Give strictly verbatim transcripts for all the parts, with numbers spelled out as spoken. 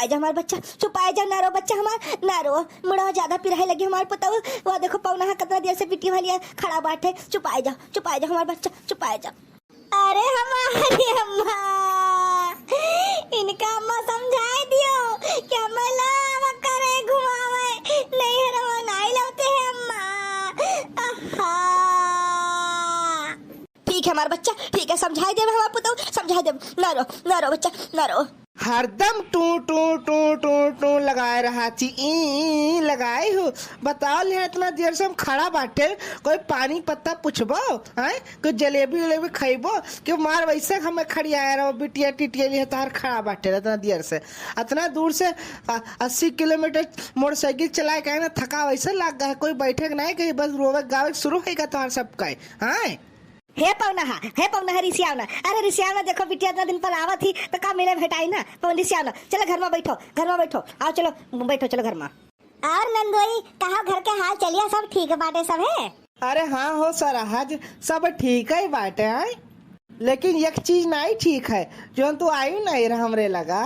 आजा हमार बच्चा, चुपाए जा, ना रो बच्चा हमार, ना रो। मुड़वा ज्यादा पिराए लगी हमार पुतऊ। वह देखो पौना है, कितना देर से बिटिया वाली खड़ा बाटे। चुपाए जा, चुपाए जा हमार बच्चा, चुपाए जा। अरे हमारी अम्मा, इनका अम्मा समझाए दियो कि हमें लावा करे घुमावे, नैहरवा नाई लौटे है अम्मा। आहा। ठीक है हमार बच्चा, ठीक है, समझाए देब हमार पुतऊ, समझाए देब। ना रो, ना रो बच्चा, ना रो। हरदम टू, टू, टू, टू, टू लगाए रहा थी, ई, ई लगाए हो। बताओ ले, इतना देर से हम खड़ा बाटे, कोई पानी पत्ता पूछबो, हैं? कोई जलेबी उलेबी खइबो? कि मार वैसे हमें खड़ी आया रहो, बिटिया टिटिया लिए तार खड़ा बाटे इतना देर से। इतना दूर से, आ, अस्सी किलोमीटर मोटरसाइकिल चलाए के आए ना, थका वैसे लग गया है, कोई बैठे के नहीं, कहीं बस रोवे गावे के शुरू होएगा तोहार सबका, हैं? हे पौना हा, हे पौना हा, रिसियाव ना। अरे रिसियाव ना, देखो बिटिया इतना दिन पर आवत ही, तो का मिले भेटाई ना। पौन रिसियाव ना, चलो घर में बैठो, घर में बैठो, आओ चलो, बैठो, चलो घर में। और नंदोई, कहा घर के हाल चलिया, सब ठीक बाटे सब है? अरे हाँ हो सरहज, सब ठीक है बाटे, आय? लेकिन एक चीज नहीं ठीक है, जोन तू आई नहीं रहा हमरे लगा।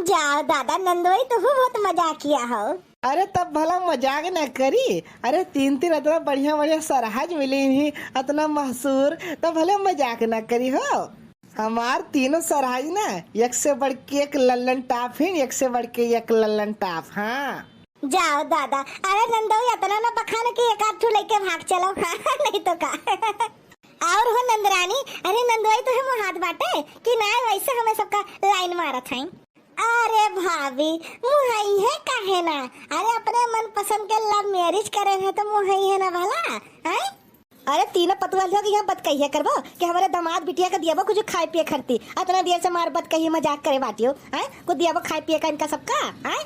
जाओ दादा नंदोई, तू बहुत मजाकिया हो। अरे तब भला मजाक न करी। अरे तीन तीन इतना बढ़िया बढ़िया सरहज मिली ही, इतना मशहूर, तब भले मजाक न करी हो। हमार तीनों सरहज ना, एक से बढ़ के एक लल्लन टाप ही, एक से बढ़ के एक लल्लन टाप। हाँ। जाओ दादा, अरे नंदोई इतना ना बखान कि एक आध ठू लेके भाग चलो। हाँ, नहीं तो का। और हो नंदरानी, अरे नंदोई तो हम हाथ बाटे कि ना, वैसे हमें सबका लाइन मारत हैं। अरे भाभी, मुहैहे काहे ना? अरे अपने मनपसंद के love marriage करे हैं तो मुहैहे ना भला, हैं? अरे तीनों पतुआ लोग यहाँ बतकहिया करबो कि हमारे दामाद बिटिया के दियाबो कुछ खाए पिए खरती। अतना देर से मार बतकही मजाक करे बाटियो, हैं? कुछ दियाबो खाए पिए का इनका सबका, हैं?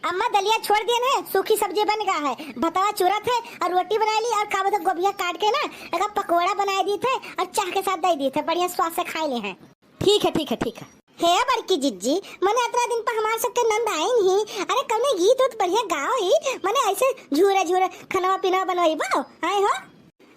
अम्मा दलिया छोड़ दिए है, सूखी सब्जी बन गया है, भतवा चुरत है और रोटी बनाई ली और का बोलते गोभिया काट के ना एका पकौड़ा बनाई दी थे और चाह के साथ दे दी थे, बढ़िया स्वाद से खाए ले हैं। ठीक है, ठीक है, ठीक है। हे बड़की जिज्जी, मने अतना दिन पर हमार सबके नंद आइन ही, अरे कौने गीत उत बढ़िया गाओ ही, मने ऐसे झूरे झूरे खनवा पीनवा बनवाई बो, आए हो?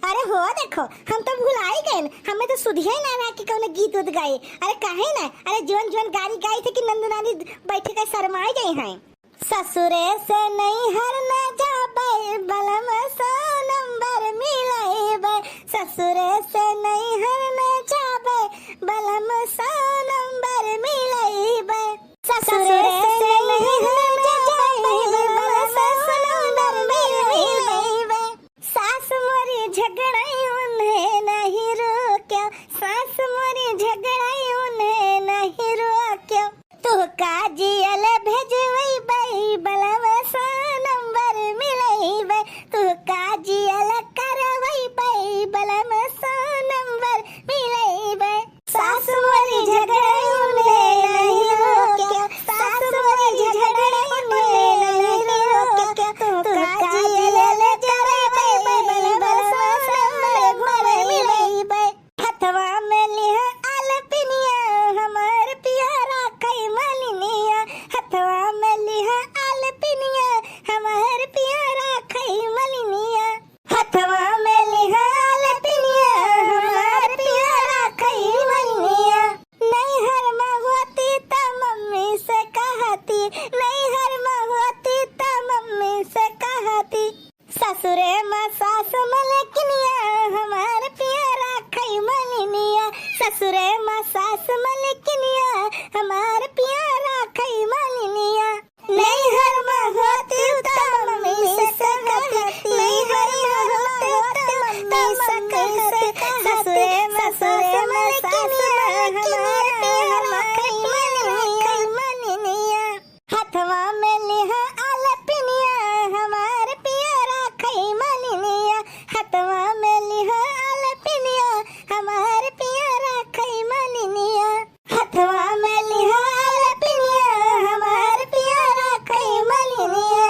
अरे हो देखो, हम तो भुलाई गए, हमें तो सुधिया ही ना रहा कि कौने गीत उत गाई। अरे काहे ना, अरे जवन जवन गारी गाई थे कि नंदू नानी बैठे के शरमाई गई हैं। ससुरे से नैहर न जाबै, बलम सौ नंबर मिलैबै। ससुरे से नैहर न जाबै, बलम सौ नंबर मिलैबै। ससुरे से नैहर न जाबै, बलम सौ नंबर मिलैबै। सास मोरी झगड़ाई उन्हें नहीं रोक्यो, सास मोरी झगड़ाई उन्हें नहीं रोक्यो। तू का जियल भेजवई बई बलम सौ नंबर मिलई बई, तू का जियल करवई बई बलम सौ नंबर मिलई बई। सास मोरी झगड़े उन्हें नहीं रोक्यो, सास मोरी झगड़े उन्हें नहीं रोक्यो, तू का जियल करवई बई बलम सौ नंबर मिलई बई। हथवा में लिहा आलपिनिया, हमार पिया राखई मलिनिया। हथवा में लिहा आलपिनिया, हमार पिया राखई मलिनिया। हथवा में लिहा आलपिनिया, हमार पिया राखई मलिनिया। नैहर में होती त मम्मी से कहती, नैहर में होती त मम्मी से कहती। ससुरे मा सास मलकिनिया, हमार पिया राखई मलिनिया। ससुरे मा सास मलकिनिया, हमार पिया राखई मलिनिया। नैहर मा होती त मम्मी से कहती, नैहर मा होती त मम्मी से कहती। ससुरे मा सास मलकिनिया, हमार पिया राखई मलिनिया। हथवा में लिहा आलपिनिया, हमार पिया राखई मलिनिया। हथवा में लिहा आलपिनिया, हमार पिया राखई मलिनिया। हथवा में लिहा आलपिनिया, हमार पिया राखई मलिनिया।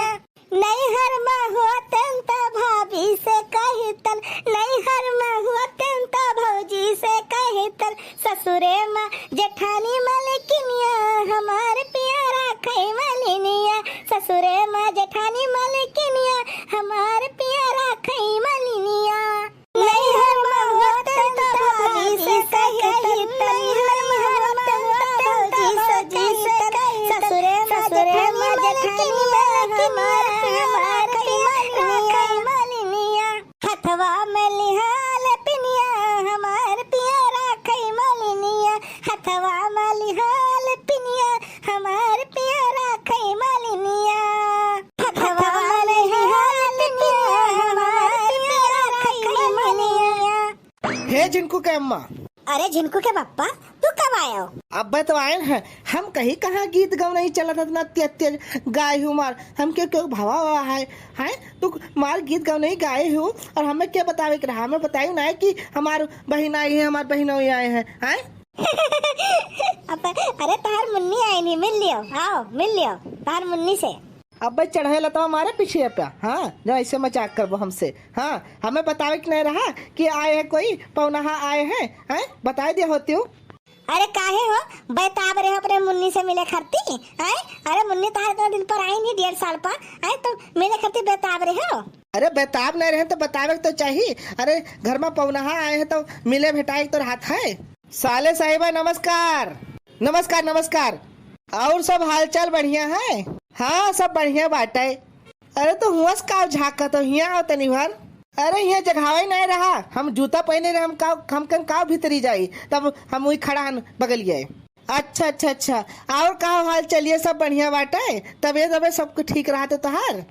नैहर मा होतन त भाभी से कहितन, नैहर मा होतन त भौजी से कहितन। ससुरे मा जेठानी मलकिनिया, हमार पिया राखई मलिनिया। ससुरे मा जेठानी मलकिनिया, हमार पिया राखई मलिनिया। नैहर मा होतन त भाभी से कहितन, नैहर मा होतन त भौजी से कहितन। पप्पा। अरे झिनकू के पप्पा, तू कब आयो? अब्बे तो आए हैं। हम कहीं कहाँ गीत गवनई चलत है, इतना तेज तेज गाए हूँ मार। हम क्यों क्यों भवा हुआ है, हैं? तू मार गीत गवनई गाए हूँ और हमें क्या बतावे के रहा? हमें बताई ना है कि हमार बहिन आई है, हमार बहिनोई आए हैं, हैं? अब, अरे तहार मुन्नी आई नहीं, मिल लियो, आओ मिल लियो तहार मुन्नी से। अब्बे चढ़े लतवा मारे पीछे पे, हाँ, जो ऐसे मजाक करबो हमसे, हाँ, हमें बतावे के नहीं रहा कि आए हैं कोई पौनहा आए हैं, हैं, बताए दिया होती हूँ। अरे काहे हो बेताब रहे हो अपने मुन्नी से मिले खरती, हैं? अरे मुन्नी तहार इतना दिन पर आई नहीं, डेढ़ साल पर, हैं, तो मिले खरती बेताब रहे हो। अरे बेताब नहीं रहे तो बतावे के तो चाहिए। अरे घर में पौनहा आए हैं तो मिले भेटाए के तो रहत है। साले साहिबा नमस्कार। नमस्कार नमस्कार। और सब हालचाल बढ़िया है? हाँ सब बढ़िया बाटे। अरे तो हुआ से का झाँकत हो, हियाँ आओ तनी भर। अरे हियाँ जगहावे नहीं रहा, हम जूता पहने रहे, हम का, हम कन का भीतरी जाई, तब हम वही खड़ा हन बगलिए। अच्छा अच्छा अच्छा। और का हाल चलिए, सब बढ़िया बाटे? तबे तबे सब कुछ ठीक रहते तोहार?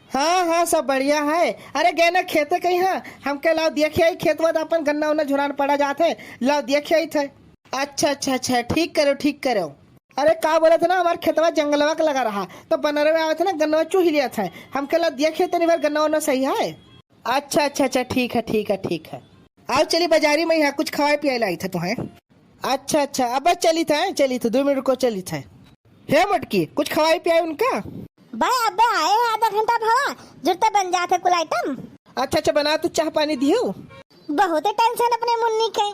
हाँ हाँ सब बढ़िया है। अरे गए ना खेते कहीं, हाँ हमके लाओ देखे आई खेतवा, तो अपन गन्ना उन्ना झुरान पड़ा जात है, लाओ देखे आई थे। अच्छा अच्छा अच्छा, ठीक करो ठीक करो। अरे का बोलत है ना, हमार खेतवा जंगलवा के लगा रहा, तो बनरवे आवत है ना, गन्नवा चूहि लिया था। हमके ला देखे तनी बार गन्नवा उन्ना सही है। अच्छा अच्छा अच्छा, ठीक है ठीक है ठीक है। आओ चली बाजारी में, यहाँ कुछ खवाए पियाए लाई था तुम्हें। अच्छा अच्छा, अब चली था, चली था, दो मिनट को चली था। हे मटकी, कुछ खवाई पियाई उनका? भाई अबे आए हैं आधा घंटा भवा, जुरते बन जात है कुल आइटम। अच्छा अच्छा, बना तू चाह पानी दियो। बहुत ही टेंशन अपने मुन्नी के।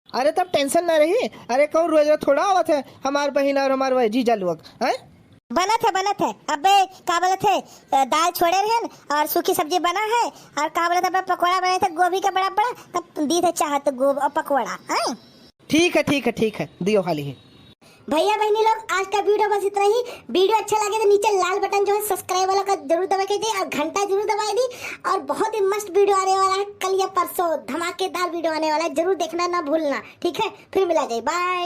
अरे तब टेंशन ना रही। अरे कहूँ रोज रोज थोड़ा आवत है हमार बहिन और हमार वह जीजा लोग, हैं? बनत है बनत है। अबे का बोलत है, अ, दाल छोड़े रहन और सूखी सब्जी बना है और का बोलत है, अबे पकौड़ा बनाए थे गोभी के बड़ा बड़ा, तब दी थे चाहत गोब और पकौड़ा, हैं? ठीक है ठीक है ठीक है, दियो हाली ही। भैया बहनी लोग, आज का वीडियो बस इतना ही। वीडियो अच्छा लगे तो नीचे लाल बटन जो है सब्सक्राइब वाला का जरूर दबा के दे और घंटा जरूर दबाई दी। और बहुत ही मस्त वीडियो आने वाला है कल या परसों, धमाकेदार वीडियो आने वाला है, जरूर देखना ना भूलना। ठीक है, फिर मिला जाए, बाय।